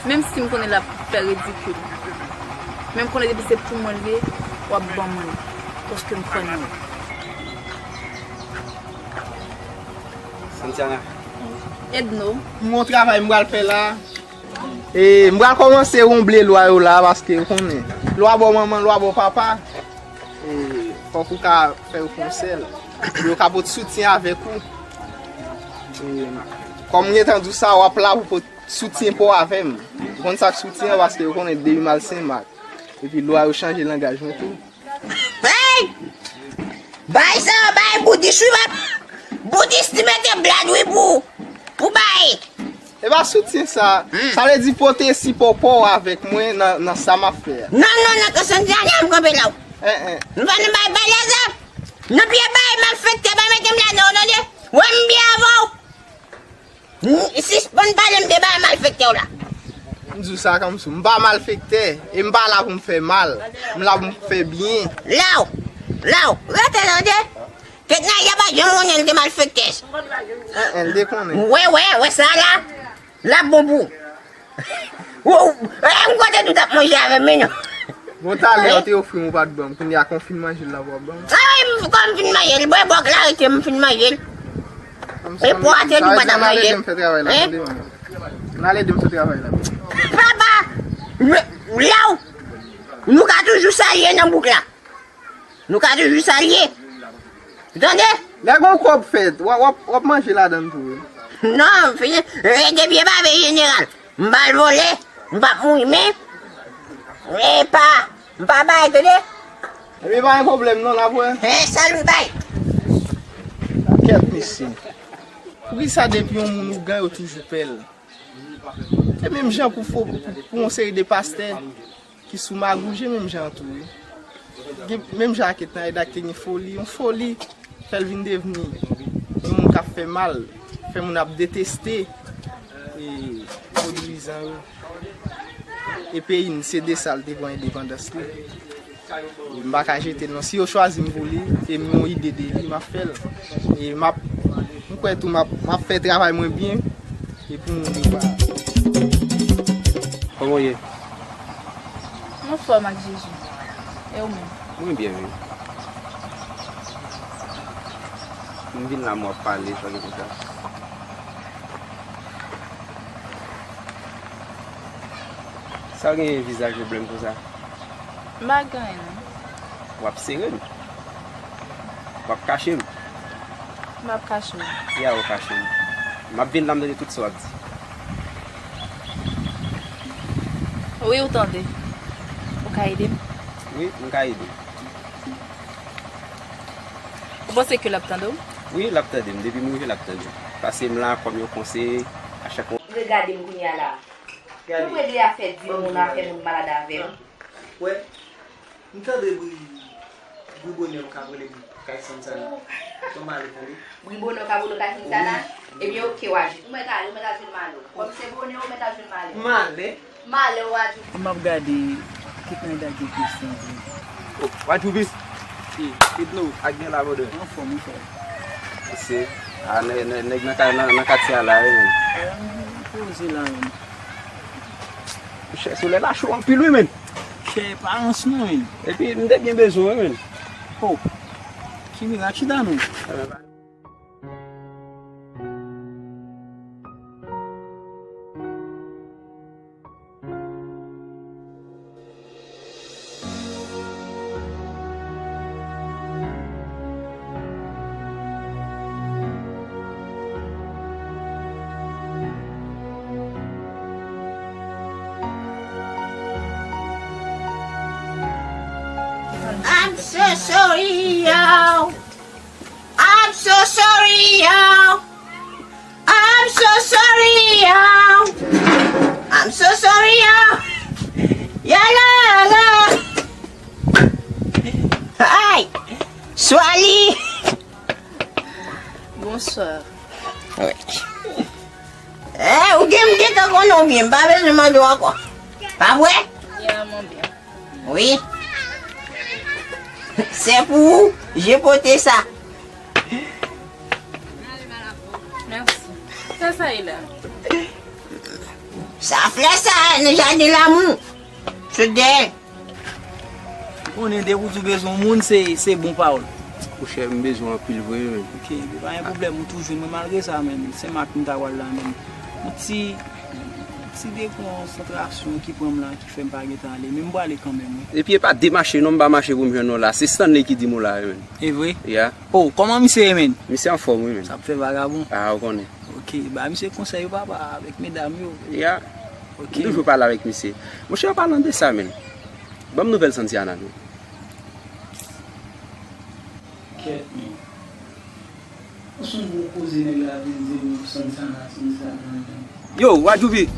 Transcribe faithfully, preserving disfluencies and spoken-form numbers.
Menm si m konnen l ap fè ridikil. Men m konnen depi se pou mwen l ye, w ap ban mwen l. Paske m kwè nan ou. Santiana. Edno. M gon travay m pral fè la. E, m pral kòmanse wonble lwa yo la, paske ou konnen. Lwa bò manman, lwa bò papa. E, fòk ou ka fè yo fè yon sèl. Pou yo ka pot soutyen avèk ou. E, kòm m gentan di w sa, w ap la pou pot soutyen pa w avè m. Ou konn sa k soutyen an, paske yo konnen depi m al Senmak. Epi lwa yo chanje langaj mwen tou. Hey! Bay sa, bay boudis wi, pap. Boudis li mete blad wi pou, pou bay. E pa soutyen sa. Hmm. Sa vle di pote sipò pa w avèk mwen nan, nan sa m ap fè a. Non, non, non, Santiana, m kanpe la. Eh, eh. M pa nan bay, bay la sa. Nan pye bay malfektè, pa mete m ladan w, tande? Wè m byen avè w. N-, sispann pale m de bagay malfektè w la. M di w sa kòmsi m pa malfektè, e m pa la pou m fè mal. M la pou m fè byen. Law, law, rete tande. Tèt nan y ap pa janm konnen l te malfektè. An, an, l te konnen. Wè, wè, wè sa la. L ap bon pou ou. Ou, ou, e, m kote tout ap manje avè m, men non. Bon, talè, ou te ofri m, ou pa t ban m. Kounye a, kon fin manje l la, w ap ban m. A wi, m, kòm m fin manje l, bwè bòk la, rete m fin manje l. E pou atè nou pa ta manje l. N ale ede m fè travay la, tande, manman. N ale ede m fè travay la. Papa, m, la w, nou ka toujou salye nan bouk la. Nou ka toujou salye. Tande? Lè gon kòb fèt, w ap, w ap, w ap manje ladan l tou, wi. Non, fini. E, depi e pa vle jeneral. M pa l vole, m p ap mouri, men. E pa, m pa bay, tande? Epi pa gen pwoblèm, non, n ap wè. E, sa l vle bay. Kèt, mesye. Poukisa depi yon moun ougan, yo toujou pè l? E menm jan pou fo, pou, pou yon seri de pastè ki sou magouje menm jan an tou, wi. Gen, menm jan ak Etnaida ki te gen foli, yon foli fè l vin devni yon moun k ap fè mal, fè moun ap deteste, e, pwodui zan yo. E peyi n, se de sa l te pran endepandans li. E m pa ka jete l non. Si yo chwazi m pou li, e m yon ide de li, m ap fè l. E m ap, m kwè tou, m ap, m ap fè travay mwen byen. E pou moun yo pa. Kòman w ye? M anfòm ak Jezi. E ou menm? Mwen byen, wi. M vin la, m w ap pale, sa gen konsa. Sa w gen vizaj ou blann konsa? M pa gen anyen, non. W ap sere m. W ap kache m. M ap kache w. Ya, ou kache m. M ap vin la, m tande tout sa w ap di. Wi, ou tande. Ou ka ede m? Wi, m ka ede w. Ou panse ke l ap tande w? Wi, l ap tande m. Depi m rive, l ap tande m. Paske m la kòm yon konseye a chak mwa. Regade m kounye a la. Gade. Ou mele afè di moun, afè moun malad avè m. Wè, m tande bri, bri bonè w k ap rele m kay Sansana. Fò m ale tande. Bri bonè w k ap rele w kay Sansana? Wi. Ebyen, oke, w a jwenn. Ou mèt ale, ou mèt al jwenn malè w. Kòm se bonè, ou mèt al jwenn malè w. Malè? Malè w a di. M ap gade, kit nan dal gen kesyon vre. Oh, w a di w bis? Ki? Kit nou. Ak gen la, brother. Anfòm, wi, frè. Se, a, nè-, nè-, nèg nan ka-, nan, nan katye a la, wi, men. Poze la, men. Chè, solèy la cho anpil, wi, men. Chè, pa rans non, men. Epi, m te byen bezwen, wi, men. Oh, ki mirak, chita non. I'm so sorry, y'all. I'm so sorry, y'all. I'm so sorry, y'all. I'm so sorry, y'all. Ya la la. Ay, Swali. Bonsoir. Wi. Eh, ou gen, m gentan konnen w byen, m pa bezwen mande w ankò. Pa vre? Byen, mwen byen. Wi. Se pou ou, je pote sa. Mèsi. Sa sa ye la? Sa flè sa, nan jaden lanmou. Sot dèyè. Ou konnen depi w di w bezwen yon moun, se se bon pawòl. Monchè, m bezwen anpil vre, men. Ok, pa gen pwoblèm, ou tou jwenn mwen malgre sa, men se mak m ta pral la, men yon ti ti dekonsantrasyon ki pran m la, ki fè m pa gentan ale, men m prale kanmenm, wi. Epi e pa demache non, m pa mache pou m jwenn ou la. Se Stanley ki di m ou la, wi, men. E vre? Ya. Oh, kòman misye ye, men? Misye anfòm, wi, men. Sa ap fè vagabon. Ah, ou konnen. Ok, ba misye konsèy yo, papa, avèk medam yo. Ya. Ok. M toujou pale avèk misye. Monchè, an palan de sa, men. Ban m nouvèl Santiana, non. Kèt, men. Ou se yon gwo koze nèg la vin di m Santiana, Santiana, men. Yo, Wadjoubi!